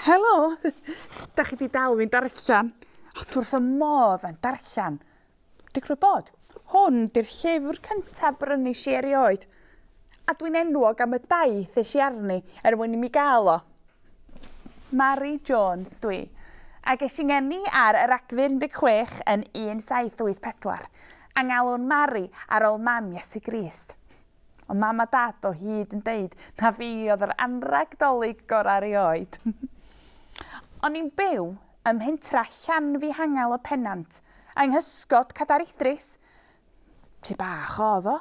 Helo! Da chi di dal fi'n darllen? O, dwi wrth y modd yn darllen. Digwydd bod, hwn di'r llyfr cyntaf brynu i erioed. A dwi'n enwog am y daith es i arni er mwyn i mi gael o. Mari Jones dwi, a ges i ngeni ar y Ragfyr 16 yn 1784, a ngalw'n Mari ar ôl mam Iesu Grist. Ond mam a dad o hyd yn deud na fi oedd yr anrheg Dolig gorau erioed. O'n i'n byw ym mhentra Llanfihangel y Pennant, yng nghysgod Cadair Idris. Tŷ bach oedd o,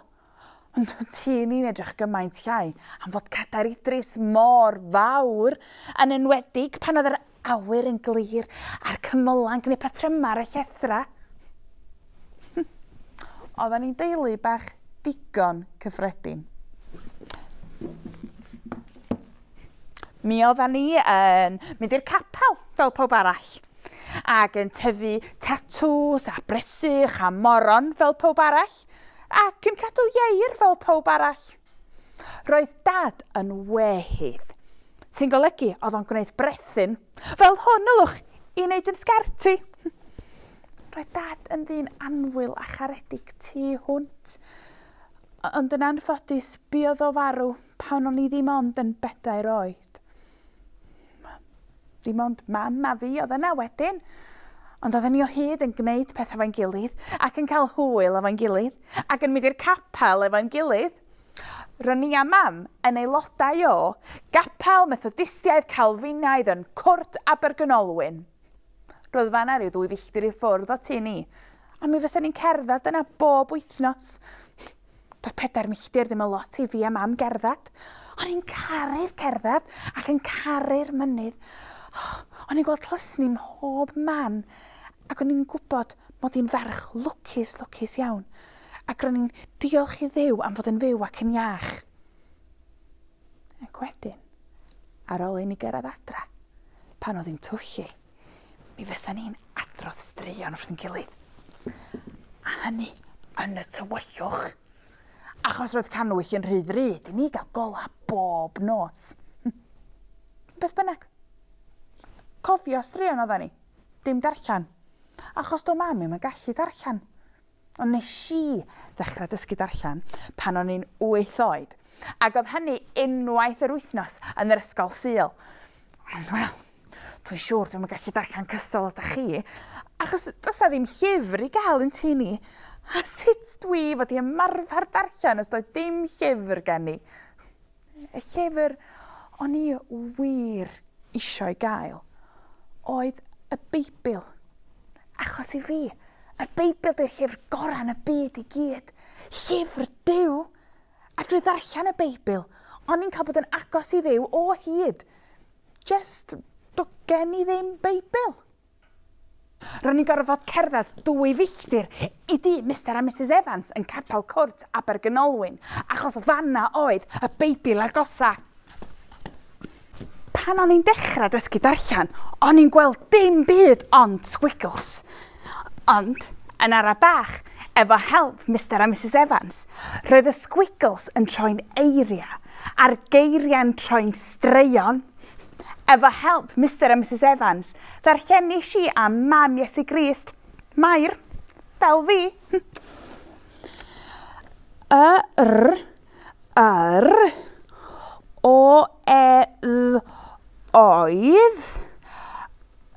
ond oedd tŷ ni'n edrych gymaint llai am fod Cadair Idris mor fawr, yn enwedig pan oedd yr awyr yn glir a'r cymylau yn gwneud patrymau ar y llethrau. Oedden ni'n deulu bach digon cyffredin. Mi oedden ni yn mynd i'r capel fel pawb arall ac yn tyfu tatws a bresych a moron fel pawb arall ac yn cadw ieir fel pawb arall. Roedd dad yn wehydd, sy'n golygu oedd o'n gwneud brethyn, fel hwn ylwch, i wneud yn sgert i. Roedd dad yn ddyn annwyl a charedig tu hwnt, ond yn anffodus buodd o farw pan o'n i ddim ond yn bedair oed. Dim ond mam a fi oedd yna wedyn. Ond oedden ni o hyd yn gwneud pethau efo'n gilydd ac yn cael hwyl efo'n gilydd ac yn mynd i'r capel efo'n gilydd. Ro'n i a mam yn aelodau o Gapel Methodistiaid Calfinaidd yn Cwrt Abergynolwyn. Roedd fanna rhyw ddwy filltir i ffwrdd o tŷ ni, a mi fysen ni'n cerdded yna bob wythnos. Doedd pedair milltir ddim yn lot i fi a mam gerdded. O'n i'n caru'r cerdded ac yn caru'r mynydd. Oh, o'n i'n gweld tlysni mhob man ac o'n i'n gwybod mod i'n ferch lwcus, lwcus iawn. Ac ro'n i'n diolch i Dduw am fod yn fyw ac yn iach. Ac wedyn, ar ôl i ni gyrraedd adra, pan oedd hi'n twyllu, mi fysa ni'n adrodd straeon wrth ein gilydd. A hynny yn y tywyllwch. Achos roedd cannwyll yn rhy ddrud i ni gael gola bob nos. Beth bynnag. Cofio straeon oedden ni, dim darllen. Achos do mam i'm yn gallu darllen. Ond nes i ddechrau dysgu darllen pan o'n i'n wyth oed, ac oedd hynny unwaith yr wythnos yn yr ysgol Sul. Ond wel, dwi'n siŵr dwi'm yn gallu darllen cystal â da chi, achos does 'na ddim llyfr i gael yn tŷ ni. A sut dwi fod i ymarfer darllen os doedd dim llyfr gen i? Y llyfr o'n i wir eisiau gael oedd y Beibl. Achos i fi, y Beibl di'r llyfr gorau yn y byd i gyd. Llyfr Duw! A drwy ddarllen y Beibl, o'n i'n cael bod yn agos i Dduw o hyd. Just, do gen i ddim Beibl. Ro'n i'n gorfod cerdded dwy filltir i dŷ Mister a Misus Evans yn Capel Cwrt Abergynolwyn, achos fanna oedd y Beibl agosa. Pan o'n i'n dechrau dysgu darllen, o'n i'n gweld dim byd ond squiggles. Ond, yn ara bach, efo help Mister a Misus Evans, roedd y squiggles yn troi'n eiriau, a'r geiriau'n troi'n straeon. Efo help Mister a Misus Evans, ddarllenis i am mam Iesu Grist, Mair, fel fi. Y r, yr, o, e, dd, oedd,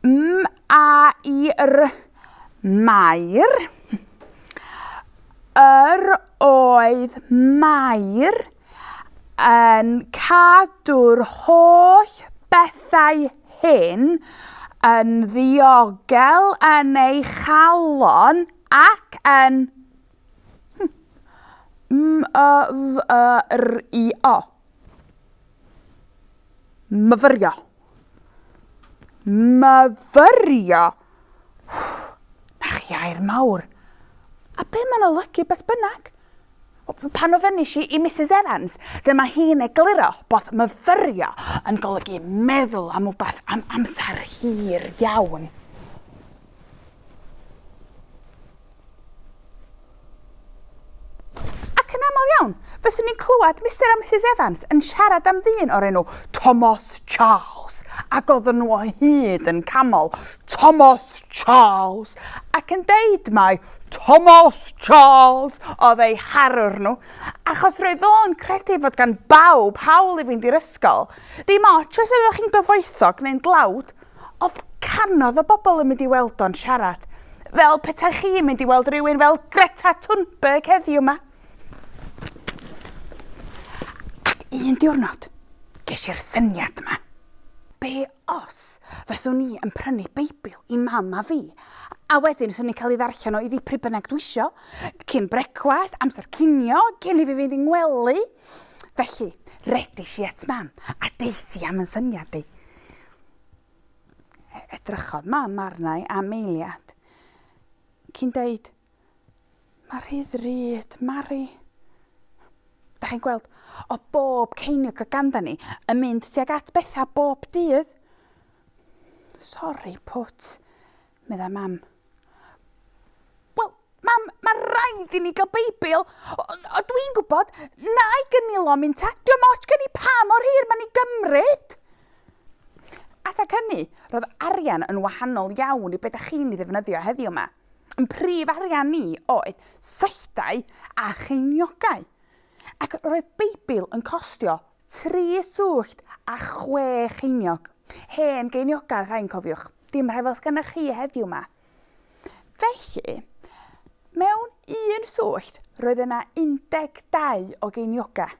m, a, i, r, Mair, yr oedd Mair, yn cadw'r holl bethau hyn yn ddiogel yn ei chalon ac yn m y f y r i o. Myfyrio. Myfyrio? Na chi air mawr. A be mae'n olygu beth bynnag? Pan ofynnis i i Misus Evans, dyma hi'n egluro bod myfyrio yn golygu meddwl am wbath am amser hir iawn. Ac yn aml iawn, Fyswn i'n clywed Mister a Misus Evans yn siarad am ddyn o'r enw Tomos Charles, ac oedden nhw o hyd yn camol Tomos Charles, ac yn deud mai Tomos Charles oedd eu harwr nhw, achos roedd o'n credu fod gan bawb hawl i fynd i'r ysgol, dim ots os oeddech chi'n gyfoethog neu'n dlawd. Oedd cannoedd o bobl yn mynd i weld o'n siarad, fel petai chi'n mynd i weld rhywun fel Greta Thunberg heddiw 'ma. Ac un diwrnod, ges i'r syniad 'ma. Be os fyswn i yn prynu Beibl i mam a fi, a wedyn 'swn i'n cael ei ddarllen o iddi pryd bynnag dwi isio, cyn brecwast, amser cinio, cyn i fi fynd i ngwely. Felly, redish i at mam a deuthi am yn syniad i. Edrychodd mam arna i am eiliad, cyn deud, Mae rhy ddrud, Mari. Da chi'n gweld, o bob ceiniog o gandda ni yn mynd tuag at bethau bob dydd. Sori, pwt, medda mam. Wel, mam, mae rhaid i ni gael Beibl. O, o dwi'n gwybod, na i gynilo mynd ta. Diolch ots gen i pa mor hir mae'n ei gymryd. Adag hynny, roedd arian yn wahanol iawn i beth da chi'n ei ddefnyddio heddiw yma. Yn prif arian ni oedd sylltau a cheiniogau. Ac roedd Beibl yn costio 3 swllt a 6 cheiniog. Hen geiniogau rhain cofiwch, dim rhai fel sgennych chi heddiw 'ma. Felly, mewn un swllt roedd yna 12 o geiniogau,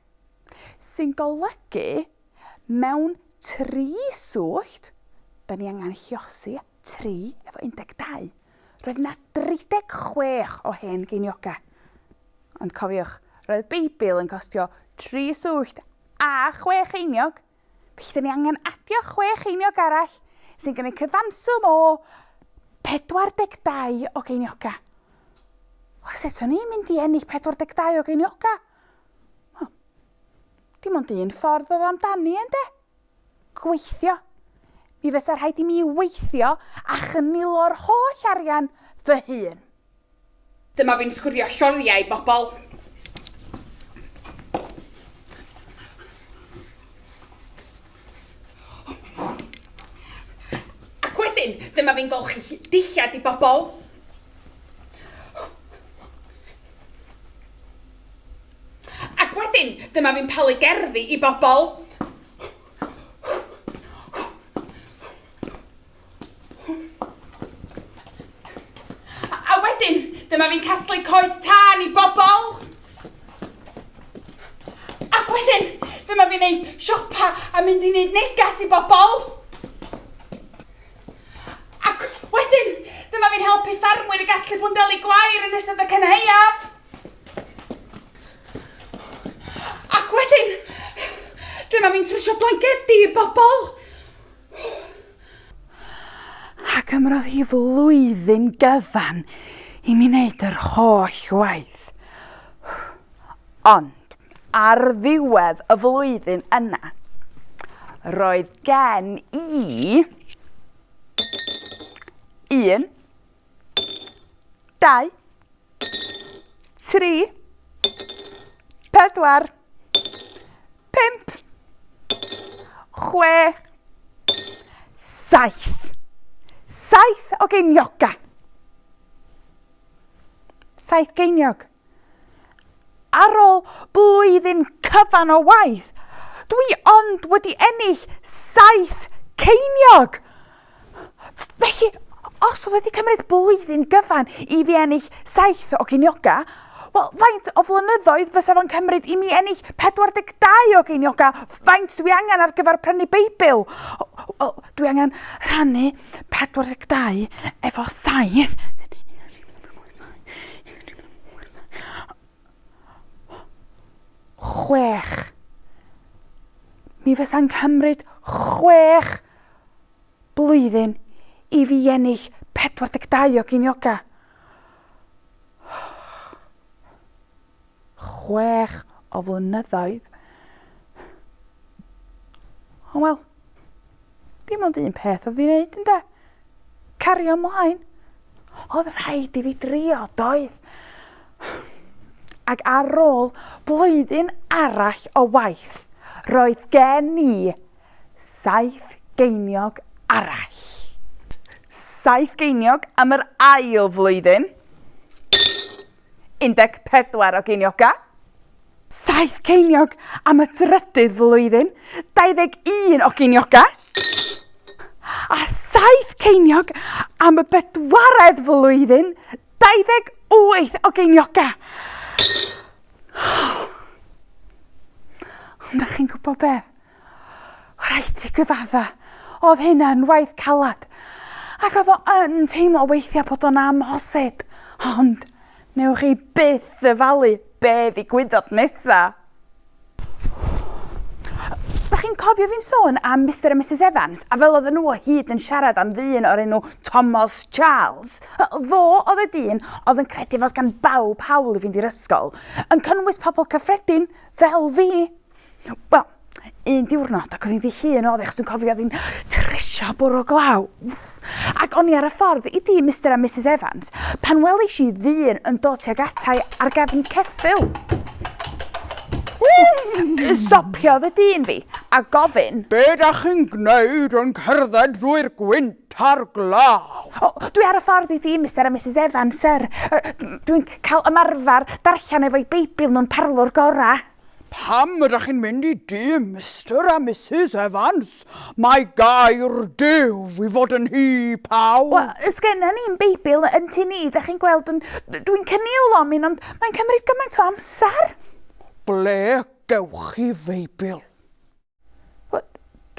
sy'n golygu mewn 3 swllt, da ni angen lliosi 3 efo 12, roedd yna 36 o hen geiniogau. Ond cofiwch, roedd Beibl yn costio 3 swllt a 6 cheiniog. Felly, da ni angen adio 6 cheiniog arall sy'n gwneud cyfanswm o 42 o geiniogau. Wel, sut o'n i'n mynd i ennill 42 o geiniogau? Wel, dim ond un ffordd oedd amdani, ynde? Gweithio. Mi fysa rhaid i mi weithio a chynilo'r holl arian fy hun. Dyma fi'n sgwrio lloriau i bobl. Ac wedyn, dyma fi'n golchi dillad i bobl. Ac wedyn, dyma fi'n palu gerddi i bobl. A wedyn, dyma fi'n casglu coed tân i bobl. Ac wedyn, dyma fi'n neud siopa a mynd i neud negas i bobl. Ac wedyn, dyma fi'n helpu ffarmwyr i gasglu bwndeli gwair yn ystod y cynhaeaf. Ac wedyn, dyma fi'n trwsio blancedi i bobl. A cymrodd hi flwyddyn gyfan i mi wneud yr holl waith. Ond ar ddiwedd y flwyddyn yna, roedd gen i un, 2, 3, 4, 5, 6, 7. 7 o geiniogau. 7 geiniog. Ar ôl blwyddyn cyfan o waith, dwi ond wedi ennill 7 ceiniog. Felly, os oedd wedi cymryd blwyddyn gyfan i fi ennill 7 o geiniogau, wel, faint o flynyddoedd fysa fo'n cymryd i mi ennill 42 o geiniogau? Faint dwi angen ar gyfer prynu Beibl? Wel, dwi angen rhannu 42 efo 7. 6. Mi fysa'n cymryd 6 blwyddyn i fi ennill 42 o geiniogau. 6 o flynyddoedd. Ond wel, dim ond un peth oedd i wneud, ynde? Cario ymlaen. Oedd rhaid i fi drio, doedd? Ac ar ôl blwyddyn arall o waith, roedd gen i 7 geiniog arall. 7 geiniog am yr ail flwyddyn. 14 o geinioga. 7 ceiniog am y trydydd flwyddyn, 21 o geinioga. A 7 ceiniog am y bedwaredd flwyddyn, 28 o geinioga. Ond da chi'n gwybod be? Rhaid i gyfadda, oedd hynna'n waith calad. Ac oedd o yn teimlo weithiau bod o'n amhosib. Ond, newch chi byth ddyfalu be ddigwyddodd nesa. Da chi'n cofio fi'n sôn am Mister a Misus Evans, a fel oedden nhw o hyd yn siarad am ddyn o'r enw Thomas Charles? Fo oedd y dyn oedd yn credu fod gan bawb hawl i fynd i'r ysgol, yn cynnwys pobl cyffredin fel fi. Wel, un diwrnod, ac oedd hi'n ddydd Llun oedd e, achos dwi'n cofio oedd hi'n trisio bwrw glaw. Ac o'n i ar y ffordd i dŷ Mister a Misus Evans, pan welis i ddyn yn dod tuag atai ar gefn ceffyl. Stopiodd y dyn fi a gofyn... Be dach chi'n gwneud yn cerdded drwy'r gwynt a'r glaw? O, dwi ar y ffordd i dŷ Mister a Misus Evans, syr. Dwi'n cael ymarfer darllen efo'i Beibl nhw'n parlwr gorau. Pam ydych chi'n mynd i dŷ Mister a Misus Evans? Mae gair Duw i fod yn nhŷ pawb. Wel, sgenna ni'm Beibl yn tŷ ni, dach chi'n gweld, ond dwi'n cynilo am un, ond mae'n cymryd gymaint o amser. Ble gewch chi Feibl? Wel,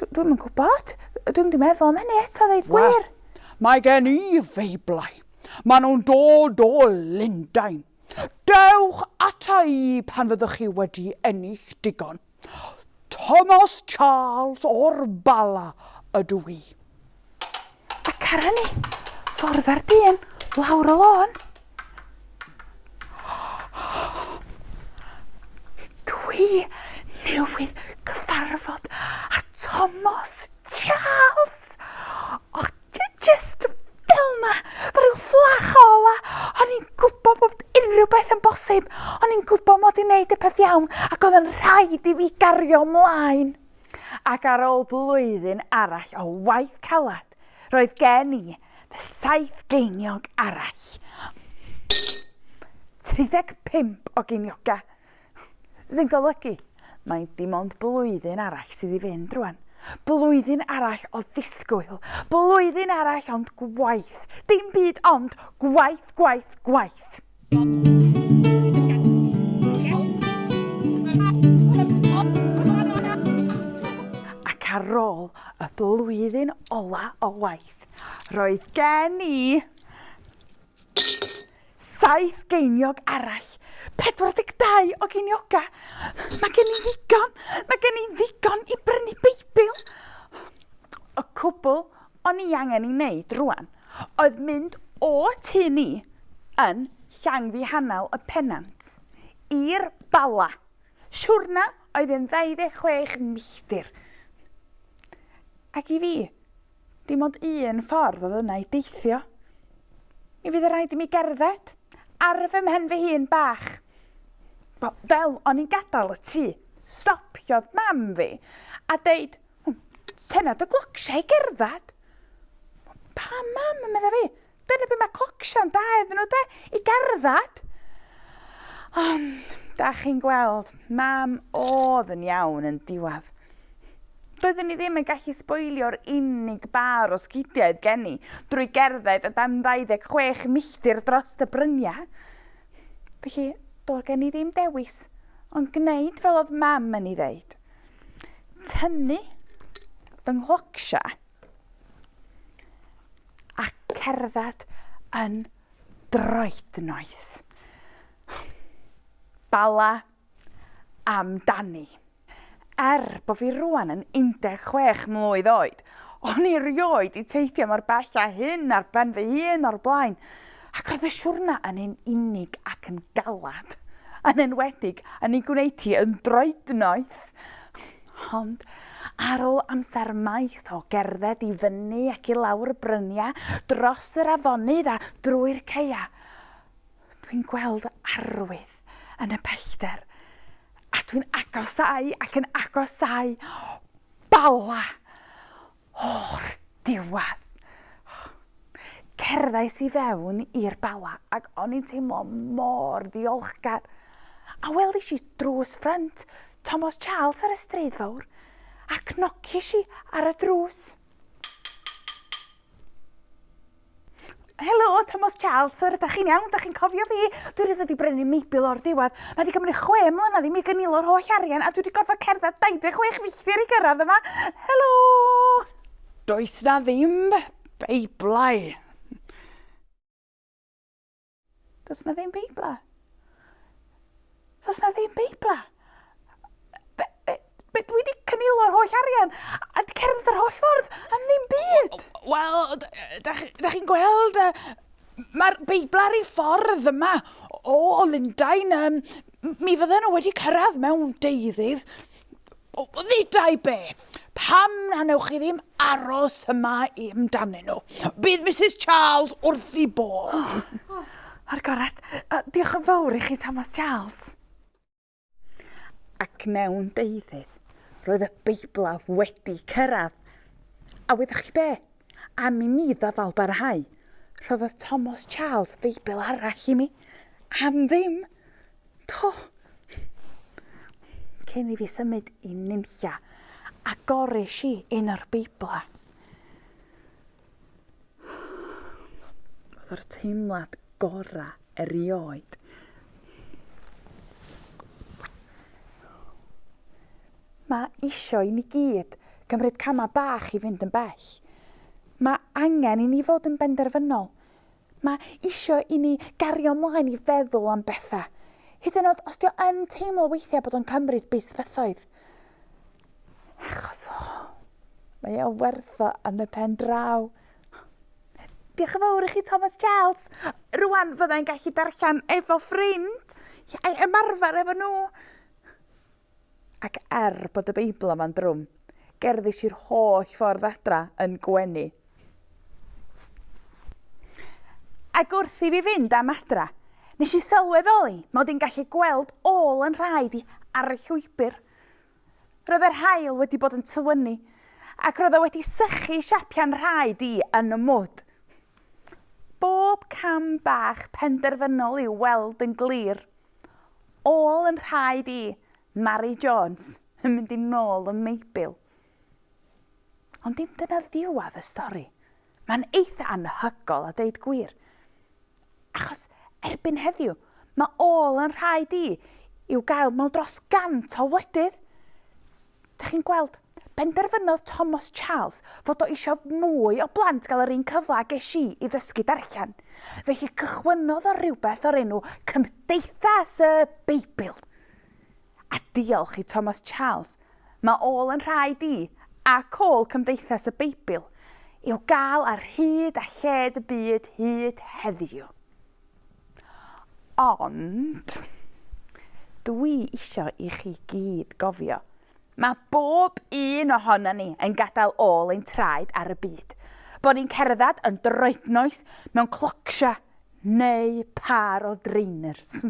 dwi'm yn gwybod. Dwi'm 'di meddwl am hynny eto, ddeud gwir. Wel, mae gen i Feiblau. Maen nhw'n dod o Lundain. Dewch ata i pan fyddwch chi wedi ennill digon. Thomas Charles o'r Bala ydw i. Ac ar hynny, ffordd ar dyn, lawr y lôn. Dwi newydd gyfarfod â Thomas Charles. O, Jyst fel 'na, fel rhyw fflach ola. O'n i'n gwybod bod unrhyw beth yn bosib. O'n i'n gwybod mod i'n neud y peth iawn ac oedd yn rhaid i fi gario mlaen. Ac ar ôl blwyddyn arall o waith calad, roedd gen i fy 7 geiniog arall. 35 o geinioga. Sy'n golygu mai dim ond blwyddyn arall sydd i fynd rwan. Blwyddyn arall o ddisgwyl. Blwyddyn arall ond gwaith. Dim byd ond gwaith, gwaith, gwaith. Ac ar ôl y blwyddyn ola o waith, roedd gen i 7 geiniog arall. 42 o geinioga. Mae gen i ddigon. Mae gen i ddigon i brynu Beibl. Y cwbl o'n i angen i wneud rwan oedd mynd o tŷ ni yn Llangfihangel y Pennant i'r Bala. Siwrna oedd yn 26 milltir. Ac i fi, Dim ond un ffordd oedd yna i deithio. Mi fydd yn rhaid i mi gerdded, ar fy mhen fy hun bach. Wel, fel o'n i'n gadael y tŷ, stopiodd mam fi a deud, Tynna dy glocsiau i gerdded. Pam, mam, medda fi. Dyna be mae clocsiau'n da iddyn nhw de, i gerdded. Ond, da chi'n gweld, mam oedd yn iawn yn diwedd. Doeddwn i ddim yn gallu sboilio'r unig bâr o sgidiau oedd gen i drwy gerdded y dan 26 milltir dros y bryniau. Felly, doedd gen i ddim dewis, ond gwneud fel oedd mam yn ei ddeud. Tynnu fy nghlocsiau a cerdded yn droednoeth. Bala amdani. Er bo fi rwan yn 16 mlwydd oed, o'n i rioed 'di teithio mor bell â hyn ar ben fy hun o'r blaen, ac roedd y siwrna yn un unig ac yn galad, yn enwedig yn ei gwneud hi yn droednoeth. Ond ar ôl amser maith o gerdded i fyny ac i lawr y bryniau, dros yr afonydd a drwy'r caeau, dwi'n gweld arwydd yn y pellter. A dwi'n agosáu ac yn agosáu. Bala! O'r diwedd! Cerddais i fewn i'r Bala ac o'n i'n teimlo mor ddiolchgar. A welis i drws ffrynt Thomas Charles ar y stryd fawr a cnocies i ar y drws. Helo, Thomas Charles, sir, ydych chi'n iawn? Ydych chi'n cofio fi? Dwi wedi dod i brynu meibil o'r diwedd. Mae wedi cymryd chwe mlynedd i mi gynilo'r holl arian a dwi wedi gorfod cerdded 26 milltir i gyrraedd yma. Helo! Does na ddim Beiblau. Does na ddim Beiblau. Does na ddim Beiblau. Be, be, be, dwi wedi cynilo'r holl arian a di cerdded yr holl ffordd am ddim byd. Wel, da chi'n gweld, mae'r Beiblau ar ei ffordd yma o Lundain. Um, mi fydden nhw wedi cyrraedd mewn deuddydd. O, ddudai be? Pam na newch chi ddim aros yma i amdanyn nhw? Bydd Mrs Charles wrth i bodd. Oh, ar gorau. Diolch yn fawr i chi, Thomas Charles. Ac mewn deuddydd, roedd y Beiblau wedi cyrraedd. A wyddoch chi be? Am i mi ddyfal barhau, rhoddodd Thomas Charles Feibl arall i mi. Am ddim. Do! Cyn i fi symud i nunlla, agorish i un o'r Beiblau. Oedd o'r teimlad gorau erioed. Mae isio i ni gyd gymryd camau bach i fynd yn bell. Mae angen i ni fod yn benderfynol. Mae isio i ni gario mlaen i feddwl am bethau. Hyd yn oed os dio yn teimlo weithiau bod o'n cymryd bysbythoedd. Achos, oh, mae o werth o yn y pen draw. Diolch yn fawr i chi, Thomas Charles. Rwan fyddai'n gallu darllen efo ffrind, a'i ymarfer efo nhw. Ac er bod y Beibl yma'n drwm, gerddish i'r holl ffordd adra yn gwenu. Ac wrth i fi fynd am adra, nes i sylweddoli mod i'n gallu gweld ôl yn rhaid i ar y llwybr. Roedd yr haul wedi bod yn tywynnu, ac roedd o wedi sychu siapiau'n rhaid i yn y mwd. Bob cam bach penderfynol i'w weld yn glir. Ôl yn rhaid i Mari Jones yn mynd i nôl y Meibil. Ond dim dyna ddiwedd y stori. Mae'n eitha anhygol a deud gwir. Achos erbyn heddiw, mae ôl yn rhaid i i'w gael mewn dros gant o wledydd. Dych chi'n gweld, penderfynodd Thomas Charles fod o eisiau mwy o blant gael yr un cyfle a ges i i ddysgu darllen. Felly cychwynnodd o rywbeth o'r enw Cymdeithas y Beibl. A diolch i Thomas Charles, mae ôl yn rhaid i, ac ôl Cymdeithas y Beibl, i'w gael ar hyd a lled y byd hyd heddiw. Ond, dwi isio i chi gyd gofio, mae bob un ohonon ni yn gadael ôl ein traed ar y byd. Bod ni'n cerdded yn droednoeth mewn clocsia neu pâr o drainers.